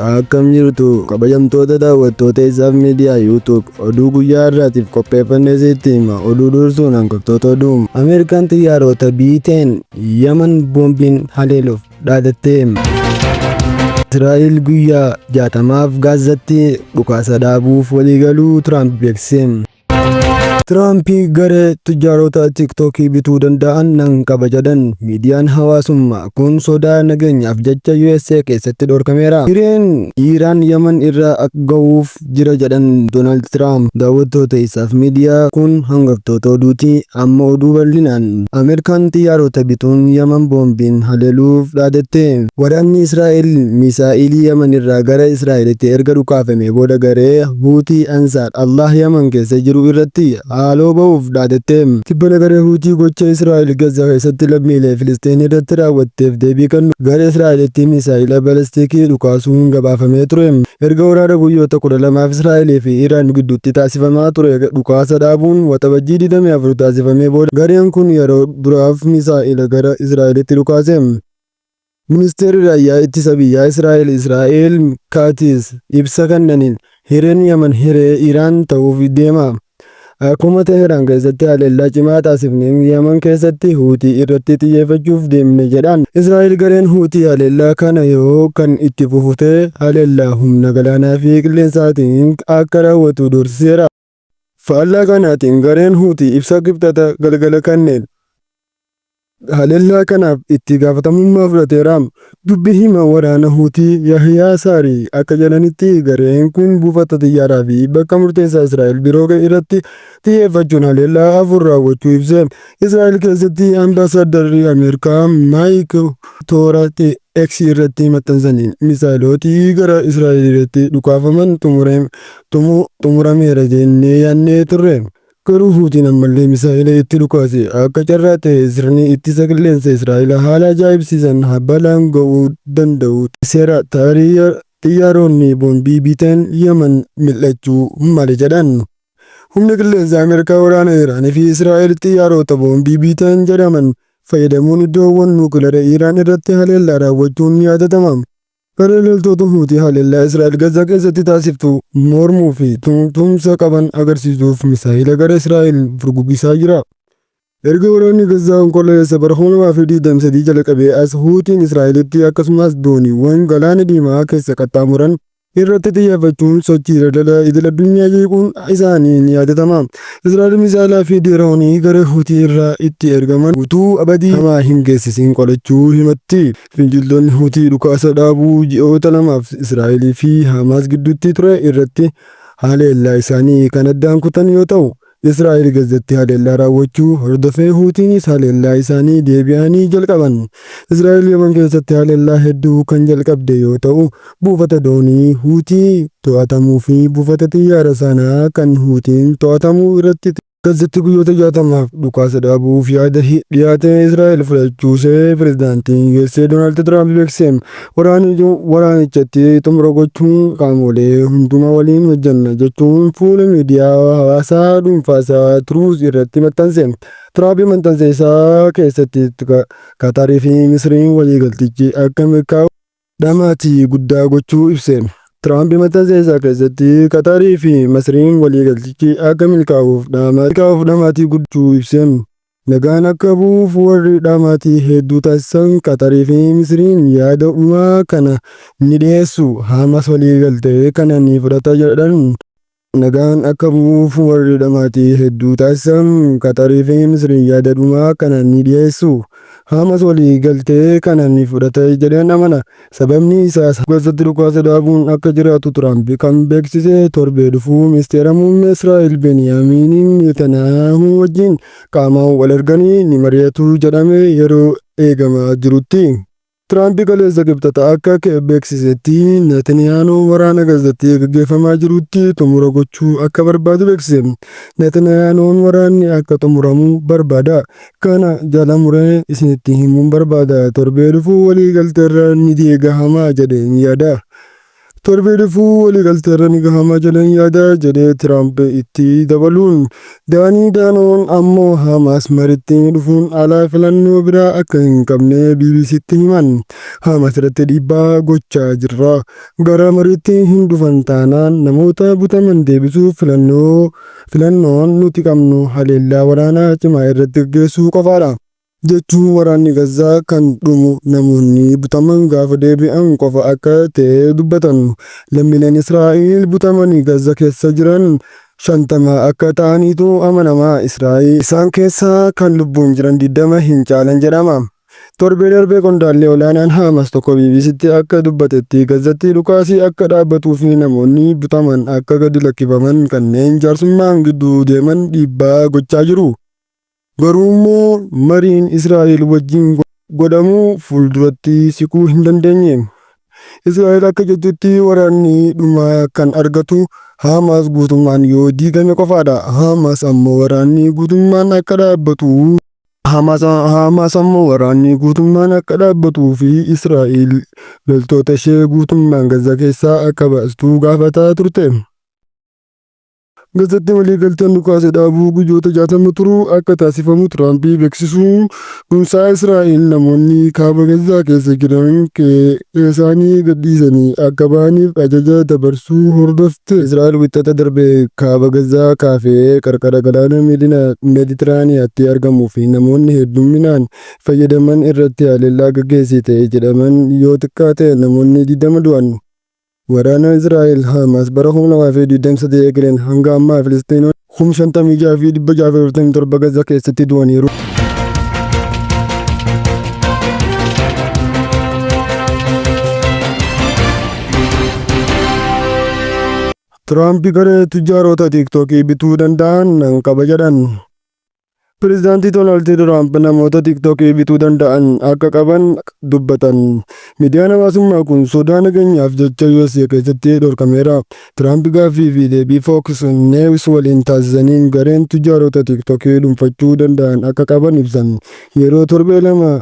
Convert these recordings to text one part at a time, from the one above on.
Akkam jirtu kabajamtoota daawwattoota Isaaf Miidiyaa YouTube, oduu guyyaa har'aatiif qopheeffannee sitti hima. Oduu dursuun hangaftoota oduu. Ameerikaan xiyyaarota B-10 Yaman boombiin haleeluuf dhaadatte. Israa'el guyyaa 60f Gaazatti dhukaasa dhaabuuf waliigaluu Tiraamp beeksise. Tiraamp garee tujjaarota TikTok bituu danda'an nan qaba jedhan. Miidiyaan hawaasummaa kun sodaa nageenyaaf jecha USA keessatti dhorkameera. Hireen Iiraan Yaman irra ga'uuf jira jedhan Doonaald Tiraamp. Daawwattoota Isaaf Miidiyaa, kun hangaftoota oduuti. Amma oduu bal'inaan. Ameerikaan xiyyaarota bituun Yaman boombiin haleeluuf dhaadatte. Waraanni Israa'el misaa'ilii Yaman irraa gara Israa'elitti erga dhukaafamee booda garee Huutii Ansaar Allaah Yaman keessa jiru irratti haaloo ba'uuf dhaadatte. Tibbana garee Huutii gocha Israa'el Gaza keessatti lammiilee Filisxeen irratti raawwatteef deebii kennuuf gara Israa'elitti misaa'ila balastiikii dhukaasuun gabaafamee ture. Erga waraana guyyoota 12f Israa'elii fi Iraan gidduutti taasifamaa ture dhukaasa dhaabuun Waxabajjii 24 taasifamee booda gareen kun yeroo duraaf misaa'ila gara Israa'elitti dhukaase. Ministeerri Raayyaa Ittisa Biyyaa Israa'el Israa'el Kaatiz ibsa kennaniin hireen Yaman hiree Iraan ta'uuf deema. Akkuma Teheraan keessatti haleellaa cimaa taasifneen Yaman keessatti Huutii irratti xiyyeeffachuuf deemne jedhan. Israa'el gareen Huutii haleellaa kana yoo kan itti fufu ta'e haleellaa humna galaanaa fi qilleensaatiin akka raawwatu doorsiseera. Faallaa kanaatiin gareen Huutii ibsa Kibxata galgala kanneen haleellaa kanaaf itti gaafatamummaa fudhateera. Dubbi himaan waraana Huutii Yahyaa Saarii akka jedhanitti gareen kun buufata xiyyaaraa fi bakka murteessaa Israa'el biroo irratti xiyyeeffachuun haleellaa afur raawwachuu ibse. Israa'el keessatti ambaasaaddarri Ameerikaa Maayik toora X irratti maxxansaniin misaa'elooti gara Israa'elitti dhukaafaman xumurameera jennee yaadnee turre. Garuu Huutiin ammallee misaa'ela itti dhukaase. Akka carraa ta'ee sirni ittisa qilleensa Israa'el haala ajaa'ibsiisan balaan ga'uu danda'u seera. Tarii xiyyaaronni boombii B-10 Yaman mil'achuu male jedhan. Humni Qilleensaa Ameerikaa waraana Iraan fi Israa'el xiyyaarota boombii B-10 jedhaman fayyadamuun iddoowwan nuukilara Iraan irratti haleellaa raawwachuun ni yaadatama. Gareen loltoota Huutii haleellaa Israa'el Gazaa keessatti taasiftu mormuu fi tumsa qaban agarsiisuuf misaa'ila gara Israa'el furguggisaa jira. Erga waraanni Gazaa Onkololeessa bara 2023 jalqabee as Huutiin Israa'elitti akkasumas dooniiwwan Galaana Diimaa keessa qaxxaamuran irratti xiyyeeffachuun sochii daldala idil-addunyaa jeequun isaanii ni yaadatama. Israa'el misaa'ilaa fi diroonii garee Huutii irraa itti ergaman utuu badii hamaa hin geessisin qolachuu himatti. Finciltoonni Huutii dhukaasa dhaabuu ji'oota lamaaf Israa'elii fi Haamaas gidduutti ture irratti haleellaa isaanii kan addaan kutan yoo ta'u, Israa'el Gazzatti haleellaa raawwachuu hordofee Huutiinis haleellaa isaanii deebi'anii jalqaban. Israa'el Yaman keessatti haleellaa hedduu kan jalqabde yoo ta'u, buufata doonii Huutii to'atamuu fi buufata xiyyaara Sanaa kan Huutiin to'atamu irratti Gazzatti guyyoota 60f dhukaasa dhaabuuf yaada dhiyaate Israa'el fudhachuusee pirezidaantiin USA Doonaald Tiraamp beeksise. Waraanichatti xumura gochuun qaamolee hunduma waliin hojjenna jechuun fuula miidiyaa hawaasaa dhuunfaasaa Truth irratti maxxanse. Tiraamp maxxansa isaa keessatti Qatar fi Misriin waliigaltichi akka milkaa'u dhamaatii guddaa gochuu ibse. Tiraamp maxxansa isaa keessatti Qatarii fi Masriin waliigaltichi akka milkaa'uuf dhamaatii gochuu ibse. Nagaan akka bu'uuf warri dhamaatii hedduu taasisan Qatarii fi Misriin yaada dhumaa kana ni dhiyeessu. Hamas waliigaltee kana ni fudhata jedhan. Nagaan akka bu'uuf warri dhamaatii hedduu taasisan Qaxarii fi Misriin yaada dhumaa kana ni dhiyeessu. Hamas walii galtee kana ni fudhata jedheen amana. Sababni isaas Gazatti dhukaasa dhaabuun akka jiraatu Tiraamp kan beeksise torbee dhufu Ministeera Muummee Israa'el Beniyaamiin Netanyaahuu wajjin qaamaan wal arganii ni mari'atu jedhamee yeroo eegamaa jirutti. Tiraamp kaleessa Kibxata akka beeksisetti, Netaniyaahuun waraana Gazzatti gaggeeffamaa jirutti xumura gochuu akka barbaadu beeksise. Netaniyaahuun waraanni akka xumuramu barbaada. Kana jala muree isinitti himuun barbaada. Torbee dhufu waliigalteerra ni gahama jedheen yaada. Torbee dhufu waliigalteerra ni gahama jedheen yaada jedhe Tiraamp itti dabaluun. Daanii Daanoon ammoo Hamaas mariitti dhufuun ala filannoo biraa akka hin qabne BBCtti himan. Hamaas irratti dhiibbaa gochaa jirra. Gara mariitti hin dhufan taanaan namoota butaman deebisuuf filannoo filannoon nuti qabnu haleellaa waraanaa cimaa irratti gaggeessuu qofaadha. Jechuun waraanni Gazaa kan dhumu namoonni butaman gaafa deebi'an qofa akka ta'e dubbatan. Lammiileen Israa'el butamanii Gaza keessa jiran 50 akka ta'aniitu amanama. Israa'el isaan keessaa kan lubbuun jiran 20 hin caalan jedhama. Torbee darbee qondaalli olaanaan Hamas tokko BBCtti akka dubbatetti Gazatti dhukaasii akka dhaabbatuu fi namoonni butaman akka gadi lakkifaman kanneen jaarsummaan gidduu deeman dhiibbaa gochaa jiru. Garuu immoo mariin Israa'el wajjin godhamu fuulduratti siquu hin dandeenye. Israa'el akka jettutti waraanni dhuma kan argatu Hamas guutummaan yoo diigame qofaadha. Hamas ammoo waraanni guutummaan akka dhaabbatu Hamas ammoo waraanni guutummaan akka dhaabbatuu fi Israa'el loltoota ishee guutummaan Gaza keessaa akka baastu gaafataa turte. Gazatti waliigalteen dhukaasa dhaabuu guyyoota 60 turu akka taasifamu Tiraamp beeksisuun isaa Israa'el namoonni kaaba Gazaa keessa jiran qe'ee isaanii gadhiisanii akka bahaniif ajaja dabarsuu hordofte. Israa'el Wixata darbe kaaba Gazaa Kaafee qarqara galaana Meeditiraaniyaatti argamuu fi namoonni heddumminaan fayyadaman irratti haleellaa gaggeessite jedhameen yoo xiqqaate namoonni 20 du'an. Waraana Israa'el Haamaas bara 2023 eegaleen hanga ammaa Filisxeemonni 56,647 Gaza keessatti du'aniiru. Tiraamp garee tujjaarota TikTokii bituu danda'an nan qaba jedhan. Pireezidaantii Doonaald Tiraamp namoota TikTokii bituu danda'an akka qaban dubbatan. Miidiyaan hawaasummaa kun sodaa nageenyaaf jecha USA keessatti dhorkameera. Tiraamp gaaffii fi deebii Fox News waliin taasisaniin gareen tujjaarota TikTokii dhuunfachuu danda'an akka qaban ibsan. Yeroo torbee 2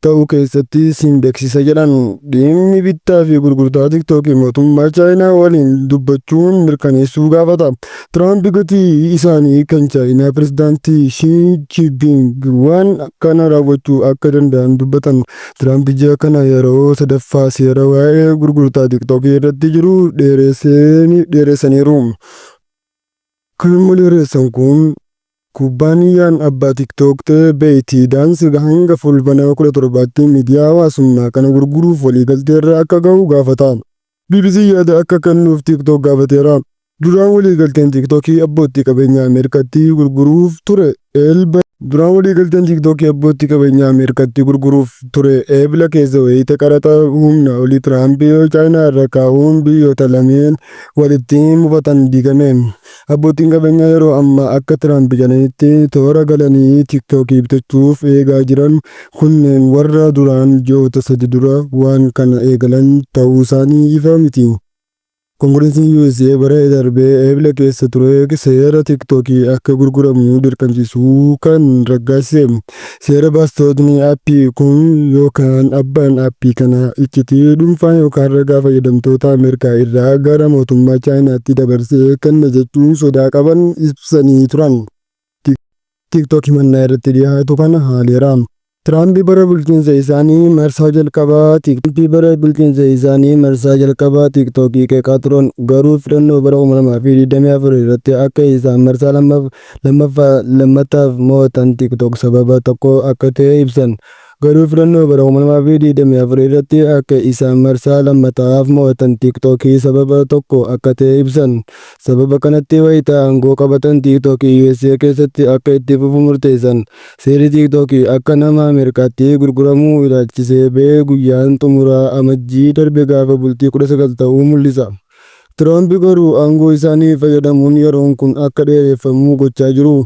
ta'u keessatti siin beeksisa jedhan. Dhimmi bittaa fi gurgurtaa TikTokii mootummaa Chaayinaa waliin dubbachuun mirkaneessuu gaafata. Tiraamp gatii isaanii kan Chaayinaa pirezidaantii Shii Jinping waan kana raawwachuu akka danda'an dubbatan. Tiraamp ji'a kana yeroo sadaffaa seera waa'ee gurgurtaa TikTokii irratti jiru dheeressaniiru. Kan immoo dheeressan kun Kubbaaniyyaan abbaa TikTok ta'e ByteDance hanga Fulbaana 17tti miidiyaa hawaasummaa kana gurguruuf waliigalteerra akka gahu gaafata. BBC yaada akka kennuuf TikTok gaafateera. Duraan waliigalteen TikTokii abbootii qabeenyaa Ameerikaatti gurguruuf ture Elba Duraan waliigalteen TikTokii abbootii qabeenyaa Ameerikaatti gurguruuf ture Eebla keessa wayita qaraxa humna olii Tiraamp Chaayinaa irra kaa'uun biyyoota lameen walitti mufatan diigame. Abbootiin qabeenyaa yeroo ammaa akka Tiraamp jedhanitti toora galanii TikTokii bitachuuf eegaa jiran kunneen warra duraan ji'oota sadi dura waan kana eegalan ta'uusaanii ifa miti. Kongiresiin USA bara darbe Eebla keessa ture seera TikTokii akka gurguramu dirqamsiisu kan raggaasise. Seera baastotni aappii kun yookaan abbaan aappii kanaa iccitii dhuunfaa yookaan ragaa fayyadamtoota Ameerikaa irraa gara mootummaa Chaayinaatti dabarsee kenna jechuun sodaa qaban ibsanii turan. TikTok himannaa irratti dhiyaatu kana haaleera. Tiraamp bara bulchiinsa isaanii marsaa jalqabaa Tiraamp bara bulchiinsa isaanii marsaa jalqabaa TikTokii qeeqaa turan. Garuu filannoo bara 2024 irratti akka isaan marsaa lammataaf mo'atan TikTok sababa tokko akka ta'e ibsan. Garuu filannoo bara 2024 irratti akka isaan marsaa lammataaf mo'atan TikTokii sababa tokko akka ta'e ibsan. Sababa kanatti wayita aangoo qabatan TikTokii USA keessatti akka itti fufu murteessan. Seerri TikTok akka nama Ameerikaatti gurguramuu ilaalchisee ba'e guyyaan xumuraa Amajjii darbe gaafa bultii 19 ta'uu mul'isa. Tiraamp garuu aangoo isaanii fayyadamuun yeroon kun akka dheereffamu gochaa jiru.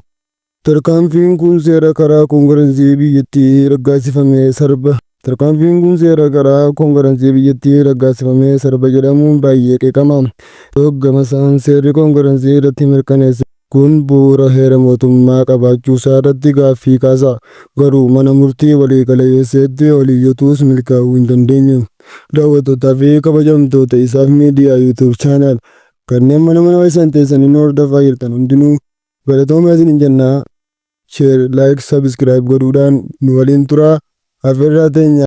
Tarkaanfiin kun seera karaa Koongirensii biyyattii raggaasifame sarba. Tarkaanfiin kun seera karaa Koongirensii biyyattii raggaasifame sarba jedhamuun baay'ee qeeqama. Gamasaan seerri Koongirensii irratti mirkaneesse kun bu'uura heera mootummaa qabaachuusaa irratti gaaffii kaasa. Garuu mana murtii waliigala USAtti ol iyyatus milkaa'uu hin dandeenye. Daawwattootaa fi kabajamtoota isaaf miidiyaa YouTube channel kanneen mana mana keessan teessanii nu hordofaa jirtan hundinuu galatoomaa isiniin jennaa. Share, like, subscribe godhuudhaan nu waliin turaa. Afeerraa teenya.